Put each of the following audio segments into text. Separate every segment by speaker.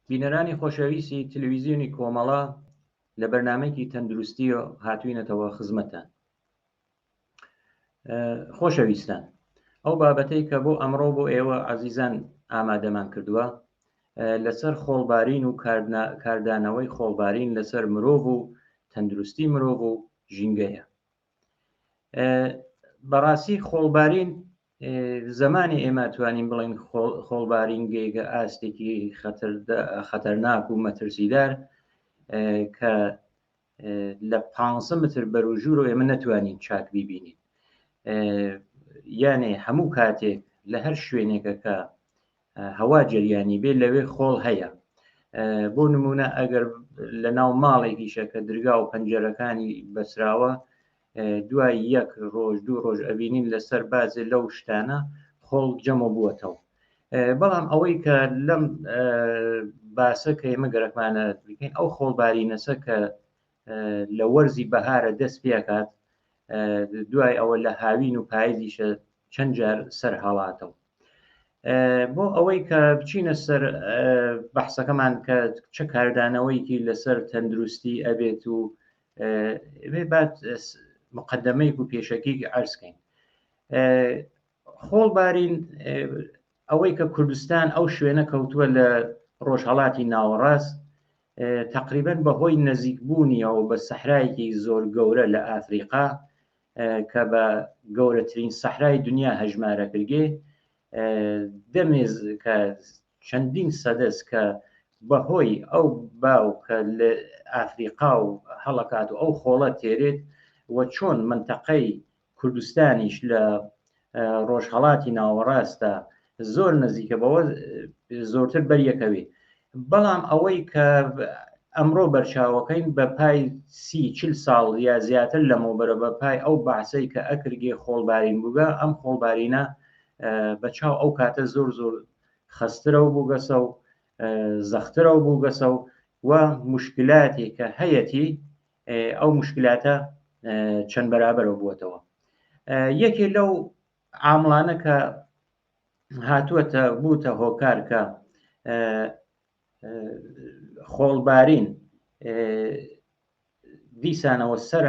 Speaker 1: بینەرانی خۆشەویستی تلویزیۆنی کۆمەڵە لە بەرنامەیەکی تەندروستی هاتوینەتەوە خزمەتتان. خۆشەویستان ئەو بابەتەی کە بۆ ئەمڕۆ بۆ ئێوە عزیزان ئامادەمان کردووە لەسەر خۆڵبارین و کاردانەوەی خۆڵبارین لەسەر مرۆڤ و تەندروستی مرۆڤ و ژینگەیە. بەڕاستی خۆڵبارین زمانی ئێمە توانین بڵین خۆڵبارین گەیگە ئاستێکی خەتەرناک و مەترسیدار کە لە پ متر بەرەو ژوور و ئێمە نەتوانین چاک بیبینین. یانێ هەموو کاتێک لە هەر شوێنێکە کە هەوا جەریانی بێ لەوێ خۆڵ هەیە. بۆ نمونە ئەگەر لە ناو ماڵێکیشە کە درگا و پەنجەرەکانی بەسراوە، دوای یەک ڕۆژ دوو ڕۆژ ئەبینین لەسەر بازێ لەو شتانە خۆڵ جەمە بووەتەوە. بەڵام ئەوەی کە لەم باسە کە ئێمە گەرەکمانە بکەین ئەو خۆڵبارینەسە کە لە وەرزی بەهارە دەست پێکات، دوای ئەوە لە هاوین و پاییزیشە چەند جار سەر هەڵاتەوە. بۆ ئەوەی کە بچینە سەر بەحسەکەمان کە چه کاردانەوەیکی لەسەر تەندروستی ئەبێت و بات مقدمەیەک و پێشەکیێکی عەرزکەین. خۆڵبارین ئەوەی کە کوردستان ئەو شوێنە کەوتووە لە ڕۆژهەڵاتی ناوەڕاست، تقریبا بەهۆی نزیکبوونیەوە بە سەحرایەکی زۆر گەورە لە ئافریقا کە بە گەورەترین سەحرای دنیا هەژمارە کردگێ، دەمێ کە چەندین سەدەس کە بەهۆی ئەو باو کە لە ئافریقا و هەڵەکات و ئەو خۆڵە تێرێت و چۆن منتەقەی کوردستانیش لە ڕۆژهەڵاتی ناوەڕاستە زۆر نزیکە بەوە زۆرتر بەریەکەوێ. بەڵام ئەوەی کە ئەمڕۆ بەرچاوەکەین بە پای 30-40 ساڵ یا زیاتر لەمەوبەرە بە پای ئەو باسەی کە ئەکرگێ خۆڵبارین بووگە، ئەم خۆڵبارینە بە چاو ئەو کاتە زۆر زۆر خەسترەوە بووگەسە و زەخترەوە بووگەسە و و مشکلاتێک کە هەیەتی ئەو مشکلاتە چەند بەرابەرەوە بووەتەوە. یەکێ لەو عامڵانە کە هاتووەتە بووتە هۆکار کە خۆڵبارین دیسانەوە سەر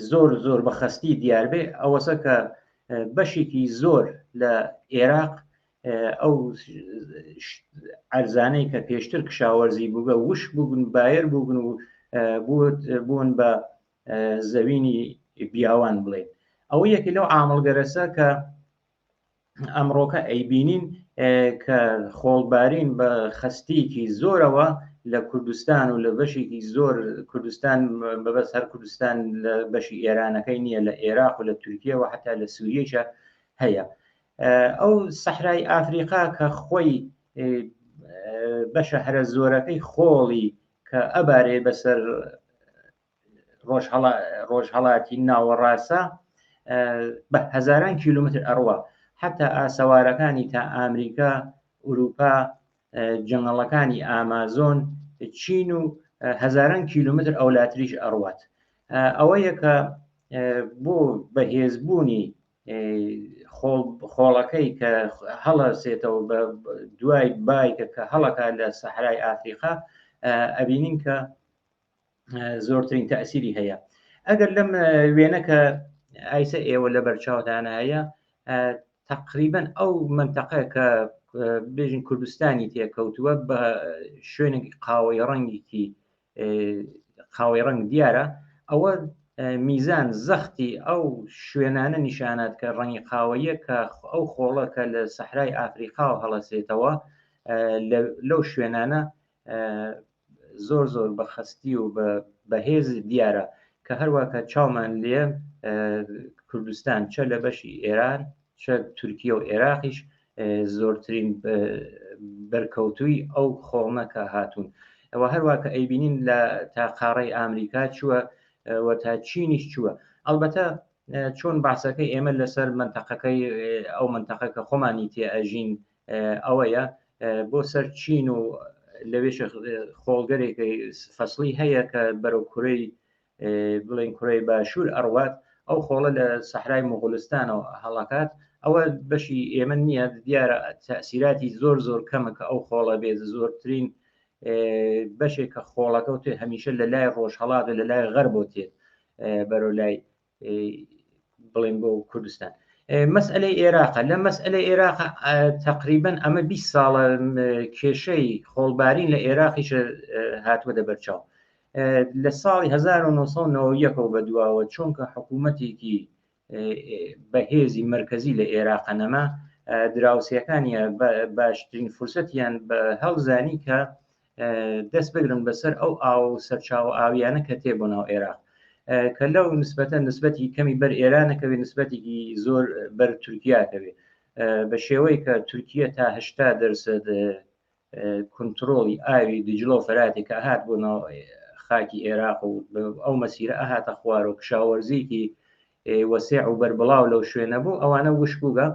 Speaker 1: زۆر زۆر بە خەستی دیار بێ، ئەوەسە کە بەشێکی زۆر لە عێراق ئەو ئەرزانەی کە پێشتر کشاوەرزی بووگە وش بوون، بایر بوون و بوون بە زەوینی بیاوان بڵێن. ئەوە یەکی لەو عامڵگەرەسە کە ئەمڕۆکە ئەیبینین کە خۆڵبارین بە خەستیکی زۆرەوە لە کوردستان و لە بەشێکی زۆر کوردستان، بەبەس هەر کوردستان لە بەشی ئێرانەکەی نییە، لە عێراق و لە تورکیەوە حتا لە سووریەشە هەیە. ئەو سەحرای ئافریقا کە خۆی بەشە هەرە زۆرەکەی خۆڵی کە ئەبارێ بەسەر ڕۆژهەڵاتی ناوەڕاستە بە هەزاران کیلومتر ئەڕوا حتا ئاسەوارەکانی تا ئامریکا، ئوروپا، جەنگەڵەکانی ئامازۆن، چین و هەزاران کیلومتر ئەولاتریش ئەڕوات. ئەوەیە کە بۆ بەهێزبوونی خۆڵەکەی کە هەڵەسێتەوە بە دوای بایکە کە هەڵەکە لە سەحرای ئافریقا ئەبینین کە زۆرترین تەسیری هەیە. ئەگەر لەم وێنە کە ئایسە ئێوە لە بەرچاوتانە هەیە، تقریبا ئەو منتەقە کە بێژین کوردستانی تێکەوتووە بە شوێنێکی قاوەی ڕەنگێکی قاوەی ڕەنگ دیارە، ئەوە میزان زەختی ئەو شوێنانە نیشانات کە ڕەنگی قاوەیە کە ئەو خۆڵە کە لە سەحرای ئافریقاوە هەڵەسێتەوە لەو شوێنانە زۆر زۆر بە خەستی و بە بەهێز دیارە کە هەروە کە چاومان لێ کوردستان چە لە بەشی ئێران چە تورکیە و عێراقیش زۆرترین بەرکەوتووی ئەو خۆڵنە کە هاتوون. ئەوە هەروە کە ئەیبینین لە تا قاڕەی ئامریکا چووە و تا چینیش چووە. ئەلبەتە چۆن باسەکەی ئێمە لەسەر منتەقەکەی ئەو منتەقە کە خۆمانی تێ ئەژین ئەوەیە بۆ سەر چین و لەوێش خۆڵگەرێکی فەصلی هەیە کە بەرەو کورەی بڵێن کورەی باشوور ئەڕوات، ئەو خۆڵە لە سەحرای مغولستانەوە هەڵەکات. ئەوە بەشی ئێمە نییە، دیارە تەسیراتی زۆر زۆر کەمە کە ئەو خۆڵە بێت، زۆرترین بەشێک کە خۆڵەکە و تێ هەمیشە لە لای ڕۆژهەڵات و لە لای غەربۆ تێت بەرەو لای بڵێن بۆ کوردستان. مەسئلەی عێراقە لە مەسئلەی عێراق تقریبا ئەمە 20 ساڵە کێشەی خۆڵبارین لە عێراقیش هاتووە دەبەرچاو لە ساڵی 1990ەوە بەدواوە چونکە حکوومەتێکی بەهێزی مرکزی لە عێراق نەما دراوسەکانی باشترین فرسەتیان بە هەڵزانی کە دەست بگرن بەسەر ئەو ئاو و سەرچاوە ئاویانە کە تێ بۆ ناو عێراق کە لەو نسبەتە نسبەتی کەمی بەر ئێرانەکەوێ نسبەتێکی زۆر بەر تورکیاکەوێ بە شێوەی کە تورکیە تا هشتا دەرسەد کنترۆڵی ئاوی دجلۆ فەراتی کە هات بۆ ناو خاکی عێراق و ئەو مەسیرە ئەهاتە خوار و کشاوەرزیکی وەسێع و بەربڵاو لەو شوێنە بوو ئەوانە وشک بووگە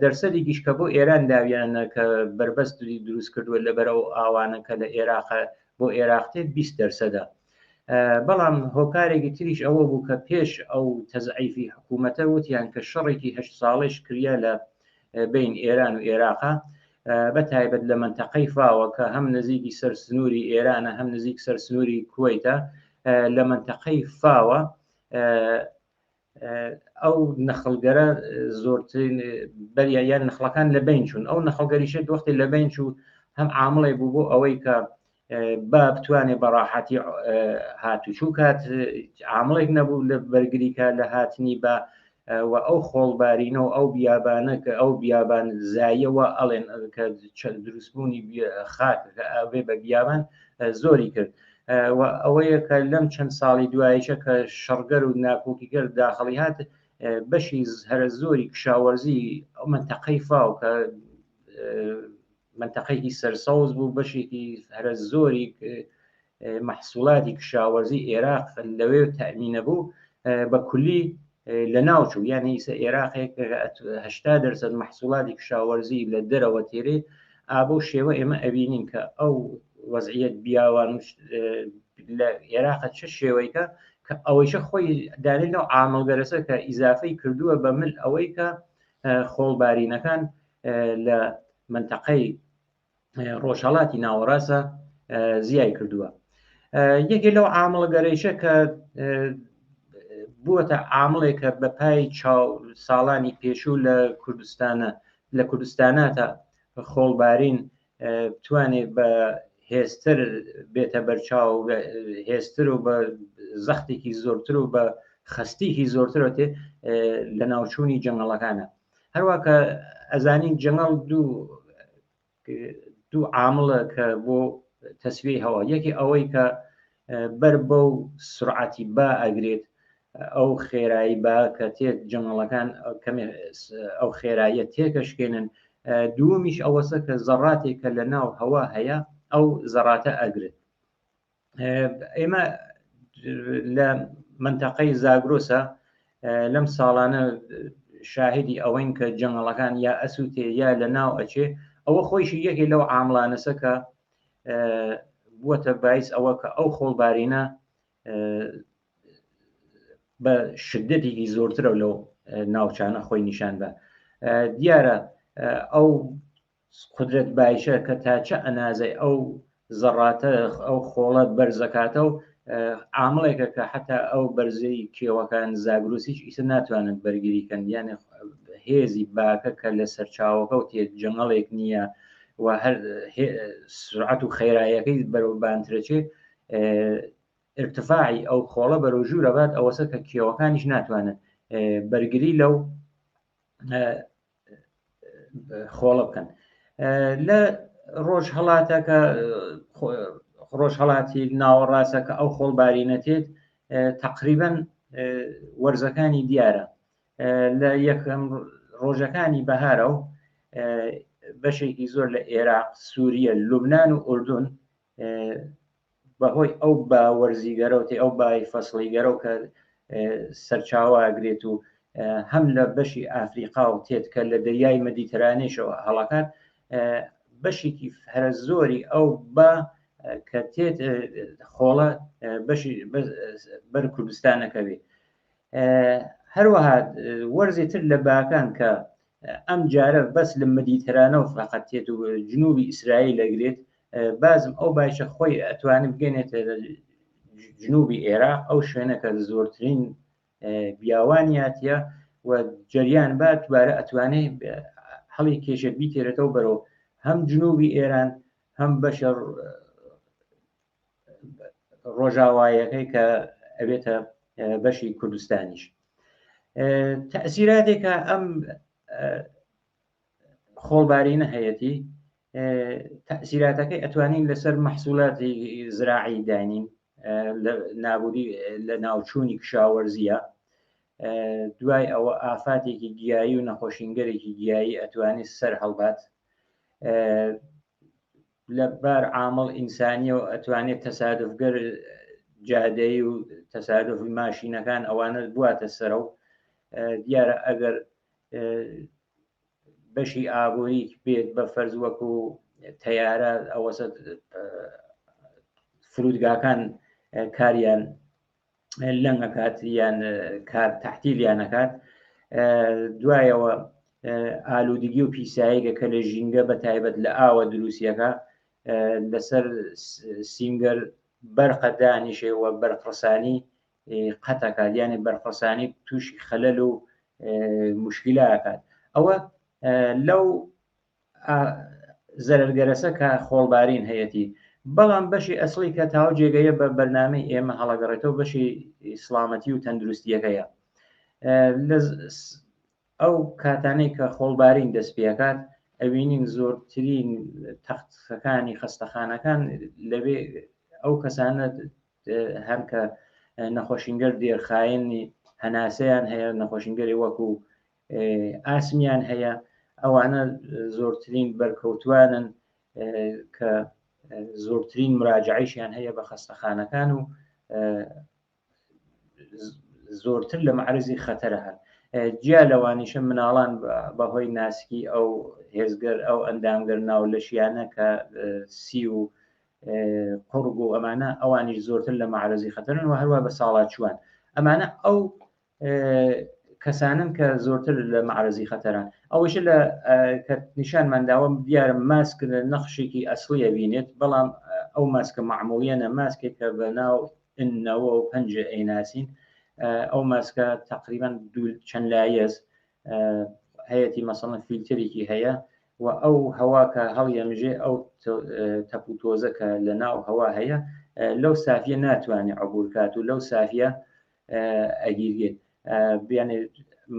Speaker 1: دەرسەدێکیش کە بۆ ئێران داویانە کە بەربەست دروست کردووە لەبەر ئەو ئاوانە کە لە عێراق بۆ عێراق تێت 20 دەرسەدە بەڵام هۆکارێکی تریش ئەوە بوو کە پێش ئەو تەزعیفی حکوومەتە وتیان کە شەڕێکی هەشت ساڵێش کریا لە بین ئێران و عێراقا بە تایبەت لە منتەقەی فاوە کە هەم نزیکی سەر سنووری ئێرانە هەم نزیک سەر سنووری کوەیتە لە منتەقەی فاوە ئەو نەخڵگەرە زۆرترین بەریا یان نەخڵەکان لە بین چوون ئەو نەخڵگەریشە وەختی لە بین چوو هەم عامڵێ بوو بۆ ئەوەی کە با بتوانێ بە ڕاحەتی هاتوچوو کات عامڵێک نەبوو لە بەرگریکە لە هاتنی بە و ئەو خۆڵبارینە و ئەو بیابانە کە ئەو بیابان زایەوە ئەڵێن کە دروستبوونی خاک ئەبێ بە بیابان زۆری کرد و ئەوەیە کە لەم چەند ساڵی دواییشە کە شەڕگەر و ناکۆکیگەر داخڵی هات بەشی هەرە زۆری کشاوەرزی ئەو منتەقەی فاو کە منتەقەیەکی سەرسەوز بوو بەشێکی هەرە زۆری مەحسوڵاتی کشاوەرزی عێراق لەوێ تەمینە بوو بە کولی لە ناوچوو یعنی ئیسە عێراقێک هشتا دەرسەد مەحسوڵاتی کشاوەرزی لە دەرەوە تێرێ ئابەو شێوە ئێمە ئەبینین کە ئەو وەزعیەت بیاوان لە عێراقە چ شێوەیکە کە ئەوەیشە خۆی دانێ لەو عامڵگەرەسە کە ئیزافەی کردووە بە مل ئەوەی کە خۆڵبارینەکان لە منتەقەی ڕۆژهڵاتی ناوەڕاستە زیای کردووە یەکێ لەو عامڵگەرەیشە کە بووەتە عامڵێکە بە پای چاو ساڵانی پێشوو لە کوردستانە لە کوردستاناتە خۆڵبارین بتوانێت بە هێزتر بێتە بەرچاو هێزتر و بە زەختێکی زۆرتر و بە خستێکی زۆرترەوە تێ لە ناوچوونی جەنگەڵەکانە هەروە کە ئەزانین جەنگەڵ دوو دوو عامڵە کە بۆ تەسویەی هەوا یەکی ئەوەی کە بەر بەو سرعەتی با ئەگرێت ئەو خێرایی با کە تێت جەنگەڵەکان کەمێ ئەو خێراییە تێکەشکێنن دووەمیش ئەوەسە کە زەڕاتێک کە لە ناو هەوا هەیە ئەو زەڕاتە ئەگرێت ئێمە لە منتەقەی زاگرۆسە لەم ساڵانە شاهدی ئەوەین کە جەنگەڵەکان یا ئەسووتێ یا لە ناو ئەچێ ئەوە خۆیشی یەکێ لەو عامڵانەسە کە بووەتە بایس ئەوە کە ئەو خۆڵبارینە بە شدەتێکی زۆرترە لەو ناوچانە خۆی نیشان بە دیارە ئەو قودرەت بایشە کە تا چ ئەنازەی ئەو زەڕاتە ئەو خۆڵە بەرزەکاتە و عامڵێکە کە حتا ئەو بەرزەی کێوەکان زاگروسیش ئیسە ناتوانن بەرگری کەن یانێ هێزی باکە کە لە سەرچاوەکە و تێت جەنگەڵێک نییە و هەر سرعەت و خێرایەکەی بەرەو بانترەچێ ارتفاعی ئەو خۆڵە بەرەو ژوورە بات ئەوەسە کە کێوەکانیش ناتوانن بەرگری لەو خۆڵە بکەن لە ڕۆژهڵاتەکە ڕۆژهڵاتی ناوەڕاستە کە ئەو خۆڵباری نەتێت تقریبن وەرزەکانی دیارە لە یەکەم ڕۆژەکانی بەهارە و بەشێکی زۆر لە عێراق سووریە لوبناان و ئوردون بەهۆی ئەو با وەرزی گەرەوتێ ئەو بای فەسڵی گەرەو کە سەرچاوە ئەگرێت و هەم لە بەشی ئافریقا و تێت کە لە دەریای مەدیترانێشەوە هەڵەکات بەشێکی هەرە زۆری ئەو با کە تێت خۆڵە بەشی بەر کوردستانەکەوێ هەروەها وەرزی تر لە باکان کە ئەم جارە بەس لە مەدیترانە و فقط تێت و جنوبی ئیسرائیل ئەگرێت. بازم ئەو بایشە خۆی ئەتوانێت بگەێنێتە جنوبی عێراق ئەو شوێنە کە زۆرترین بیاوانیاتە و جەریان با دوبارە ئەتوانێت هەڵی کێشێت بیتێرێتەوە بەرەو هەم جنوبی ئێران هەم بەشە ڕۆژاوایەکەی کە ئەبێتە بەشی کوردستانیش تەسیراتێکە ئەم خۆڵبارینە هەیەتی تەسیراتەکەی ئەتوانین لەسەر مەحسولاتی زراعی دانین لە نابودی لە ناوچوونی کشاوەرزیە دوای ئەوە ئافاتێکی گیایی و نەخۆشینگەرێکی گیایی ئەتوانێت سەر هەڵبات لە بار عامڵ ئینسانیەوە ئەتوانێت تەسادفگەر جادەی و تەسادفی ماشینەکان ئەوانە بواتە سەرەوە دیارە ئەگەر بەشی ئابووری بێت بە فەرز وەکو تەیارە ئەوەسە فرودگاکان کاریان لەنگ ئەکات یان کار تەحتیلیان ئەکات دوایەوە ئالوودگی و پیساییگە کە لە ژینگە بە تایبەت لە ئاوە دروستیەکە لەسەر سینگەر بەرقە دانیشێ و بەرقڕسانی قەتەکات یانێ بەرقڕسانی تووشی خەلەل و مشکلە ئەکات ئەوە لەو زەرەرگەرەسە کە خۆڵبارین هەیەتی بەڵام بەشی ئەسڵی کە تاو جێگەیە بە بەرنامەی ئێمە هەڵەگەڕێتەوە بەشی سڵامەتی و تەندروستیەکەیە لە ئەو کاتانەی کە خۆڵبارین دەست پێکات ئەوینین زۆرترین تەختەکانی خەستەخانەکان لەوێ ئەو کەسانە هەم کە نەخۆشینگەر دێرخایەنی هەناسەیان هەیە نەخۆشینگەری وەکو ئاسمیان هەیە ئەوانە زۆرترین بەرکەوتوانن کە زۆرترین مراجعیشیان هەیە بە خەستەخانەکان و زۆرتر لە معرزی خەتەرە هەن جیا لەوانیشە مناڵان بەهۆی ناسکی ئەو هێزگەر ئەو ئەندامگەر ناو لەشیانە کە سی و قوڕگ و ئەمانە ئەوانیش زۆرتر لە معرزی خەتەرن و هەروە بە ساڵاچووان ئەمانە ئەو کەسانن کە زۆرتر لە معرزی خەتەران ئەوەش لە کە نیشانمان داوە دیارە ماسک نەخشێکی ئەسڵیە بینێت بەڵام ئەو ماسکە معمولیەنە ماسکێک کە بە ناو ئەنەوە و پەنجە ئەیناسین ئەو ماسکە تقریبان دوو چەند لایەز هەیەی مەسەڵەن فیلتەرێکی هەیە و ئەو هەوا کە هەڵیەمژێ ئەو تەپ و تۆزە کە لە ناو هەوا هەیە لەو سافیە ناتوانێت عبور کات و لەو سافیە ئەگیرگێت بیانێ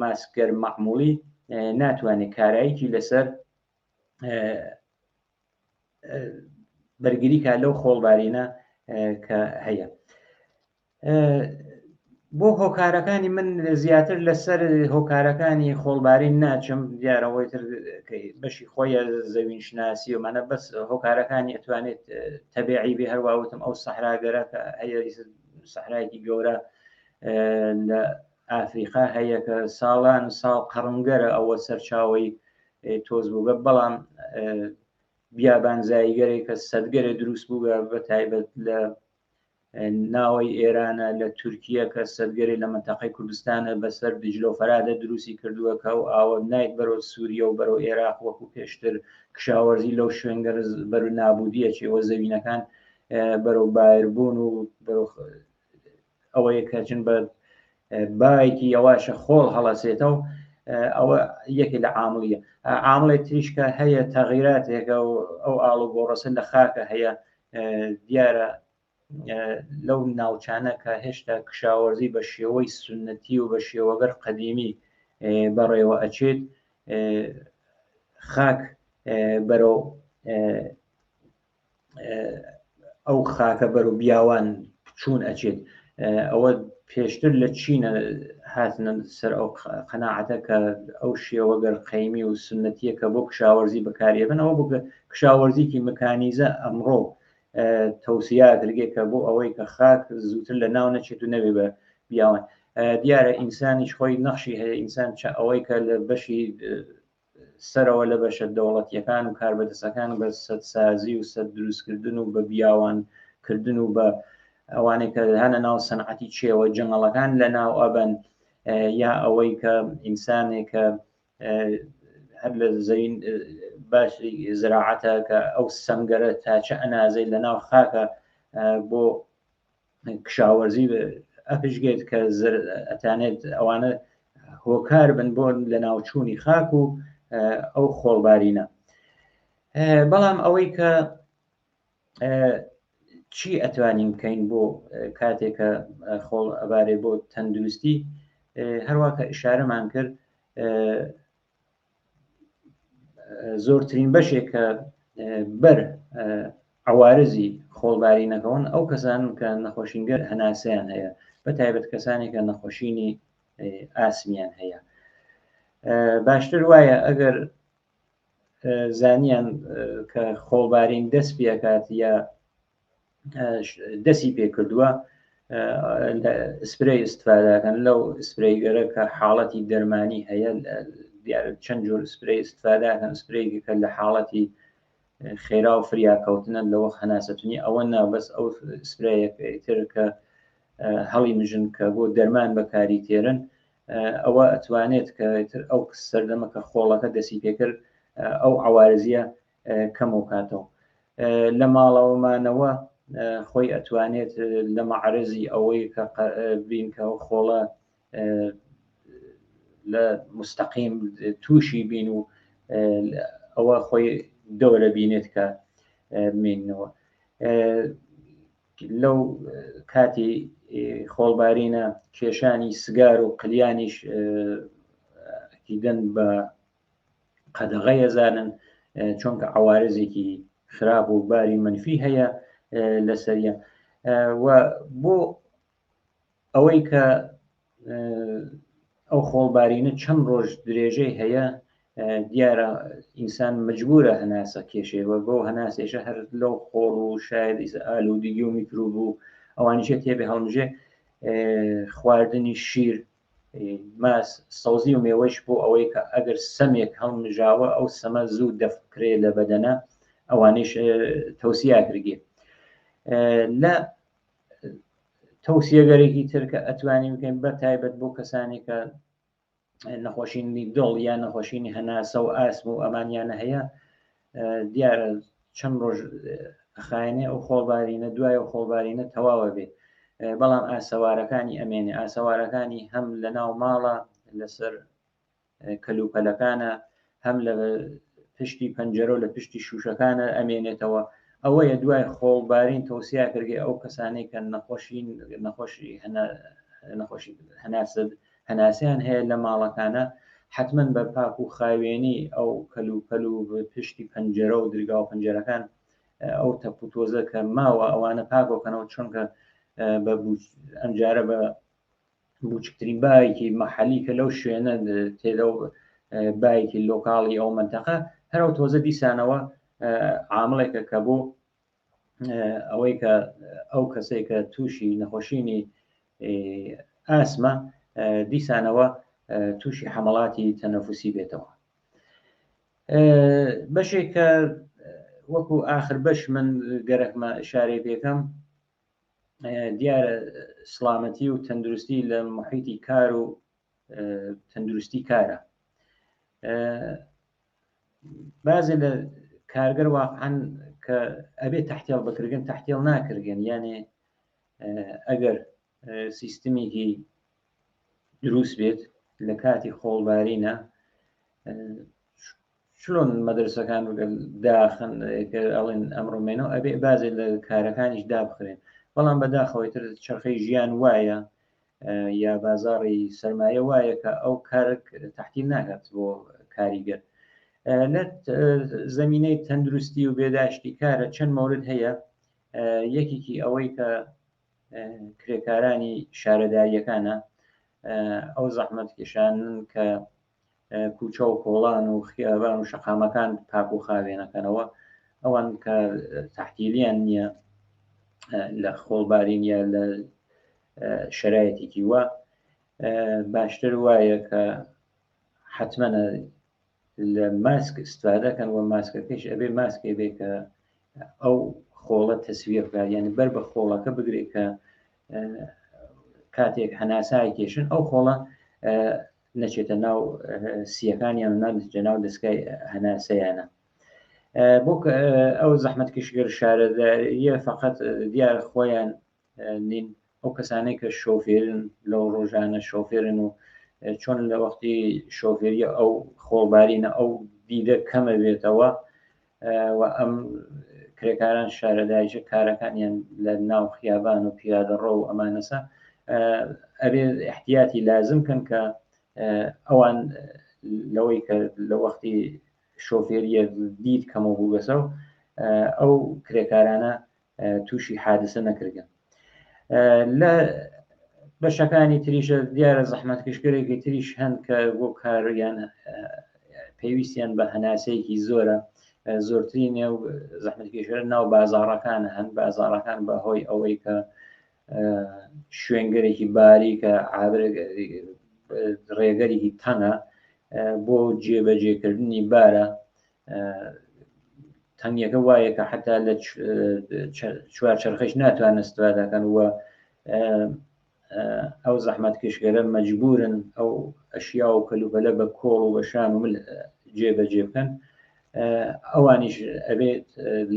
Speaker 1: ماسکەر معمولی ناتوانێت کارایکی لەسەر بەرگری کا لەو خۆڵبارینە کە هەیە بۆ هۆکارەکانی من زیاتر لەسەر هۆکارەکانی خۆڵبارین ناچم دیارەوەی تر بەشی خۆیە زەوین شناسی و مانە بەس هۆکارەکانی ئەتوانێت تەبیعی بێ هەرواوتم ئەو سەحراگەرە کە هەیە سەحرایەکی گەورە لە ئافریقا هەیە کە ساڵان ساڵ قەڕنگەرە ئەوە سەرچاوی تۆز بووگە بەڵام بیابان زایگەرێک کە سەدگەرێ دروست بووگە بە تایبەت لە ناوەی ئێرانە لە تورکیە کە سەدگەرێ لە منتەقەی کوردستانە بەسەر دیجلە و فەرادە دروستی کردووە کە ئەو ئاوە نایت بەرەو سووریە و بەرەو ئێراق وەکو پێشتر کشاوەرزی لەو شوێنگەر بەرو نابودیە چێوە زەوینەکان بەرەو بایربوون و بەرەو ئەوەیە کە چن بە بایەکی یەواشە خۆڵ هەڵەسێتەوە ئەوە یەکێ لە عاملیە عامڵێک تریشکە هەیە تەغیراتێکە و ئەو ئاڵ و گۆڕەسە لە خاکە هەیە دیارە لەو ناوچانە کە هێشتا کشاوەرزی بە شێوەی سنەتی و بە شێوەگەر قەدیمی بەڕێوە ئەچێت خاک بەرەو ئەو خاکە بەرەو بیاوان چوون ئەچێت ئەوە پێشتر لە چینە هاتنە سەر ئەو قەناعەتە کە ئەو شێوەگەر قەیمی و سنەتیە کە بۆ کشاوەرزی بەکاریەبن ئەوە بۆ کشاوەرزیکی مکانیزە ئەمڕۆ تەوسیا کرگێ کە بۆ ئەوەی کە خاک زووتر لە ناو نەچێت و نەبێ بە بیاوان دیارە ئینسانیش خۆی نەخشی هەیە ئینسان چە ئەوەی کە لە بەشی سەرەوە لە بەشە دەوڵەتیەکان و کاربەدەستەکان بە سەدسازی و سەد دروستکردن و بە بیاوان کردن و بە ئەوانەی کە هەنە ناو سەنعەتی چێوە جەنگەڵەکان لە ناو ئەبەن یا ئەوەی کە ئینسانێک کە هەر لە زەین باسی زراعەتە کە ئەو سەنگەرە تا چە ئەنازەی لە ناو خاکە بۆ کشاوەرزی ئەپشگێت کە ئەتانێت ئەوانە هۆکار بن بۆ لە ناوچوونی خاک و ئەو خۆڵبارینە. بەڵام ئەوەی کە چی ئەتوانین بکەین بۆ کاتێک کە خۆڵ ئەبارێ بۆ تەندروستی، هەروە کە ئشارەمان کرد زۆرترین بەشێک کە بەر عوارزی خۆڵبارینەکەون ئەو کەسان کە نەخۆشینگەر هەناسەیان هەیە، بە تایبەت کەسانی کە نەخۆشینی ئاسمیان هەیە. باشتر وایە ئەگەر زانیان کە خۆڵبارین دەست پێکات یا دەسی پێکردووە سپرەی استفادەکەن لەو سپرەیگەرە کە حاڵەتی دەرمانی هەیە. دیارە چەند جۆر سپرەی استفادەکەن، سپرەیەکە کە لە حاڵەتی خێرا و فریاکەوتنە لە وەخت هەناسەتونی ئەوە نا، بەس ئەو سپرەیەک تر کە هەڵی مژن کە بۆ دەرمان بەکاری تێرن، ئەوە ئەتوانێت کە تر ئەو سەردەمە کە خۆڵەکە دەسی پێکرد ئەو عوارزیە کەمەو کاتەوە. لە ماڵەوەمانەوە خۆی ئەتوانێت لە مەعرەزی ئەوەی کە بین کە خۆڵە لە مستەقیم تووشی بین و ئەوە خۆی دەورە بینێت کە بمێنەوە لەو کاتی خۆڵبارینە. کێشانی سگار و قلیانیش ئەکیدەن بە قەدەغە یەزانن، چونکە عوارزێکی خراپ و باری منفی هەیە لەسەریە. و بۆ ئەوەی کە ئەو خۆڵبارینە چەند ڕۆژ درێژەی هەیە، دیارە ئینسان مجبورە هەناسە کێشێ و بەو هەناسێشە هەر لەو خۆڵ و شاید ئالوودگی و میکروب و ئەوانیشە تێبێ هەڵمژێ. خواردنی شیر، ماس، سەوزی و مێوەش بۆ ئەوەی کە ئەگەر سەمێک هەڵمژاوە ئەو سەمە زوو دەف بکرێ لە بەدەنە، ئەوانیش تەوسیا کرگێ. لە تەوسیەگەرێکی تر کە ئەتوانین بکەین بە تایبەت بۆ کەسانی کە نەخۆشینی دڵ یان نەخۆشینی هەناسە و ئاسم و ئەمانیانە هەیە، دیارە چەند ڕۆژ خایەنێ ئەو خۆڵبارینە، دوای ئەو خۆڵبارینە تەواوە بێ، بەڵام ئاسەوارەکانی ئەمێنێ. ئاسەوارەکانی هەم لە ناو ماڵە لەسەر کەلوپەلەکانە، هەم لە پشتی پەنجەرە و لە پشتی شوشەکانە ئەمێنێتەوە. ئەوەیە دوای خۆڵبارین تەوسیا کردگەی ئەو کەسانەی کە نەخۆشین نەخۆشی نەخۆشی هەناسە هەناسەیان هەیە لە ماڵەکانە، حتمما بە پاک و خاوێنی ئەو کەلوپەل و پشتی پەنجەرە و درگا و پەنجەرەکان ئەو تەپ و تۆزە کە ماوە ئەوانە پاکۆکەنەوە، چونکە بە ئەمجارە بە بوچکترین بایەکی مەحەلی کە لەو شوێنە تێدا و بایەکی لۆکاڵی ئەو منتەقە هەر ئەو تۆزە دیسانەوە عامڵێکە کە بۆ ئەوەی کە ئەو کەسێک کە تووشی نەخۆشینی ئاسمە دیسانەوە تووشی حەمەڵاتی تەنەفوسی بێتەوە. بەشێک کە وەکو ئاخر بەش من گەرەکمە شارێ پێکەم، دیارە سڵامەتی و تەندروستی لە محیتی کار و تەندروستی کارە. بازێ لە کارگەر واقعا کە ئەبێ تەحتێڵ بکردن تەحتێڵ ناکردگەن، یانێ ئەگەر سیستمێکی دروست بێت لە کاتی خۆڵبارینە، چلۆن مەدرسەکان داخن ئەڵێن ئەمڕۆ مێنەوە، ئەبێ بازێ لە کارەکانیش دابخرێن. بەڵام بەداخەوەی تر چرخەی ژیان وایە یا بازاڕی سەرمایە وایە کە ئەو کارک تحتیل ناکات بۆ کاریگەر. لە زمینەی تەندروستی و بێداشتی کارە چەند مورد هەیە. یەکێکی ئەوەی کە کرێکارانی شارەداریەکانە، ئەو زەحمەت کێشانن کە کوچە و کۆڵان و خیابان و شەقامەکان پاک و خاوێنەکەنەوە، ئەوان کە تحتیلیان نییە لە خۆڵبارین یا لە شرایەتێکی وا، باشتر وایە کە حتممە لە ماسک استفادەکەن و ماسکەکەش ئەبێ ماسکێ بێ کە ئەو خۆڵە تەسویە بکات، یعنی بەر بە خۆڵەکە بگرێت کە کاتێک هەناسای کێشن ئەو خۆڵە نەچێتە ناو سیەکانیان و ناچێتە ناو دەستگای هەناسەیانە. بۆ ئەو زەحمەتکشگەر شارەداریە فقط دیار خۆیان نین ئەو کەسانەی کە شۆفێرن لەو ڕۆژانە شۆفێرن و چۆن لە وەختی شۆفێریە ئەو خۆڵبارینە ئەو دیدە کەمە بێتەوە و ئەم کرێکاران شارەداریشە کارەکانیان لە ناو خیابان و پیادەڕۆ و ئەمانەسە ئەبێ احتیاتی لازم کەن کە ئەوان لەوەی کە لە وەختی شۆفێریە دید کەمەوە بووگەسە و ئەو کرێکارانە تووشی حادسە نەکردن لە بەشەکانی تریشە دیارە زەحمەتکشگەرێکی تریش هەن کە بۆ کاریان پێویستیان بە هەناسەیەکی زۆرە زۆرترین نێو زەحمەتکێشەر ناو بازاڕەکان هەن بازاڕەکان بە هۆی ئەوەی کە شوێنگەرێکی باریکە ڕێگەرێکی تەنگە بۆ جێبەجێکردنی بارە تەنگیەکە وایە کە حتا لە چوار چرخش ناتوانن استفادەکەن و ئەو زەحمەت کشگەرە مەجبورن ئەو ئەشیا و کەلوپەلە بە کۆڵ و بە شان و مل جێبەجێ بکەن ئەوانیش ئەبێت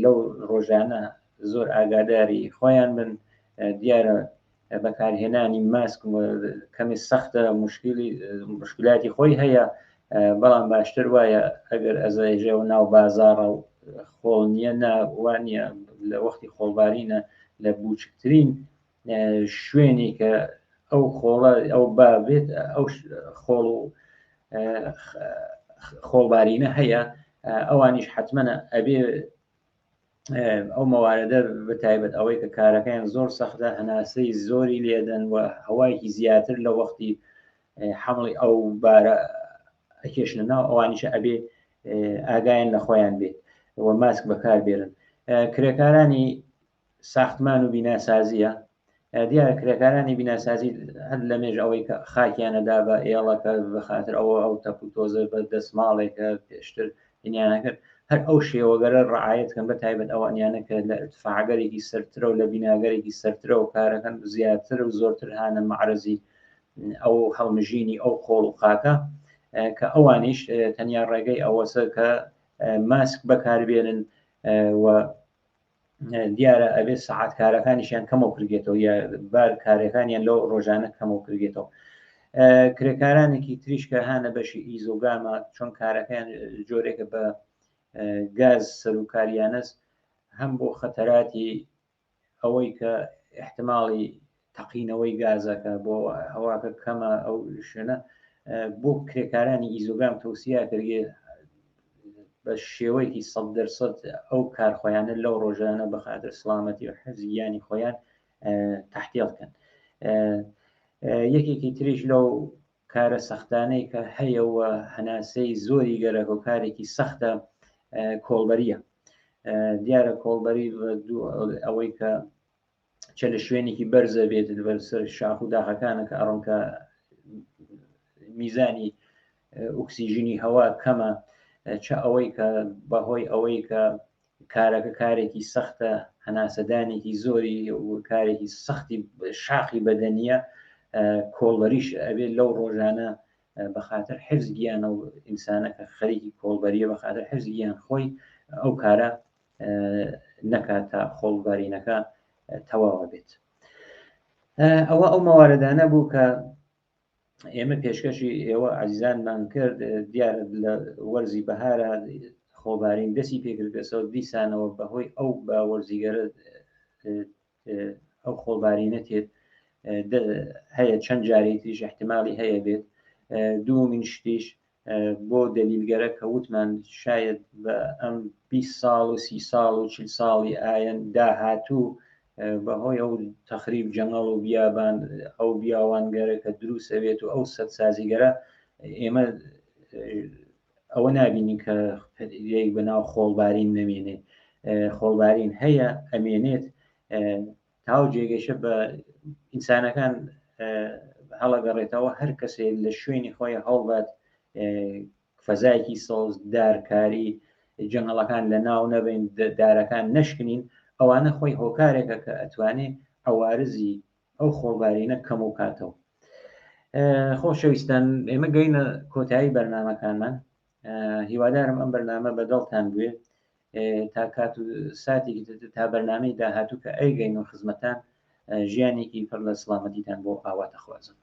Speaker 1: لەو ڕۆژانە زۆر ئاگاداری خۆیان بن دیارە بەکارهێنانی ماسک کەمی سەختە مشکلی مشکلاتی خۆی هەیە بەڵام باشتر وایە ئەگەر ئەزایژە و ناو بازاڕە و خۆڵ نییە وانە لە وەختی خۆڵبارینە لە بوچکترین شوێنی کە ئەو خۆڵە ئەو با بێت ئەو خۆڵ و خۆڵبارینە هەیە ئەوانیش حتممەە ئەبێ ئەو مەواردە بەتایبەت ئەوەی کە کارەکەیان زۆر سەختە هەناسەی زۆری لێدەن و هەوایەکی زیاتر لە وەختی حەمڵی ئەو بارە ئەکێشنە ناو ئەوانیشە ئەبێ ئاگایان لە خۆیان بێت و ماسک بەکاربێرن کرێکارانی ساختمان و بیناسازیە دیارە کرێکارانی بیناسازی هەر لە مێژ ئەوەی کە خاکیانەدا بە ئێڵەکە بەخاتر ئەوە ئەو تەپ و تۆزە بە دەسماڵێکە پێشتر هینیانە کرد هەر ئەو شێوەگەرە ڕعاەت کەن بە تایبەت ئەوانیانە کە لە ارتفاعگەرێکی سەرترە و لە بیناگەرێکی سەرترە و کارەکەن زیاتر و زۆرتر هانە معرەزی ئەو هەڵمژینی ئەو خۆڵ و خاکە کە ئەوانیش تەنیا ڕێگەی ئەوەسە کە ماسک بەکاربێنن و دیارە ئەبێ سەعات کارەکانیشیان کەمەوە کردێتەوە یا بار کارەکانیان لەو ڕۆژانە کەمەوە کردێتەوە کرێکارانێکی تریش کە هانە بەشی ئیزۆگامە چۆن کارەکەیان جۆرێکە بە گاز سەرکاریانەس هەم بۆ خەتەراتی ئەوەی کە احتماڵی تەقینەوەی گازەکە بۆ هەواکە کەمە ئەو شوێنە بۆ کرێکارانی ئیزۆگام تەوسیا کردێ بە شێوەیەکی سە دەرسەد ئەو کارخۆیانە لەو ڕۆژانە بە خاتر سلامەتی و حەزی گیانی خۆیان تحتێڵ کەن یەکێکی تریش لەو کارە سەختانەی کە هەیە و هەناسەی زۆری گەرەکە و کارێکی سەختە کۆڵبەریە دیارە کۆڵبەری ئەوەی کە چە لە شوێنێکی بەرزە بێت بەسەر شاخ و داخەکانە کە ئەڕۆن کە میزانی ئۆکسیژنی هەوا کەمە چە ئەوەی کە بەهۆی ئەوەی کە کارەکە کارێکی سەختە هەناسەدانێکی زۆری و کارێکی سەختی شاقی بەدەنیە کۆڵبەریش ئەبێت لەو ڕۆژانە بەخاتر حفز گیانە و ئینسانەکە خەریکی کۆڵبەریە بەخاتر حفز گیان خۆی ئەو کارە نەکات تا خۆڵبارینەکە تەواوە بێت ئەوە ئەو مەواردانە بوو کە ئێمە پێشکەشی ئێوە عزیزانمان کرد دیارە لە وەرزی بەهارە خۆبارین دەستی پێکردەسەوە دیسانەوە بەهۆی ئەو بە وەرزیگەرە ئەو خۆڵبارینە تێت هەیە چەند جارێکی تریش احتمالی هەیە بێت دوومین شتیش بۆ دەلیلگەرە کە وتمان شاید بە ئەم 20 ساڵ و 30 ساڵ و 40 ساڵی ئایەن داهاتوو بەهۆی ئەو تەخریب جەنگەڵ و بیابان ئەو بیاوانگەرە کە دروستە بێت و ئەو سەدسازیگەرە ئێمە ئەوە نابینین کە یەک بە ناو خۆڵبارین نەمێنێ خۆڵبارین هەیە ئەمێنێت تاو جێگەشە بە ئینسانەکان هەڵەگەڕێتەوە هەر کەسێ لە شوێنی خۆی هەوڵبات فەزایەکی سەوز دارکاری جەنگەڵەکان لە ناو نەبین دارەکان نەشکنین ئەوانە خۆی هۆکارێکە کە ئەتوانێ عوارزی ئەو خۆڵبارینە کەم و کاتەوە خۆشەویستان ئێمە گەینە کۆتایی بەرنمەکانمان هیوادارم ئەم بەرنامە بەدڵتان بوێ. تا کات و ساتێکی تا بەرنامەی داهاتوو کە ئەیگەین و خزمەتان ژیانێکی پڕ لە سڵامەتیتان بۆ ئاواتەخوازم.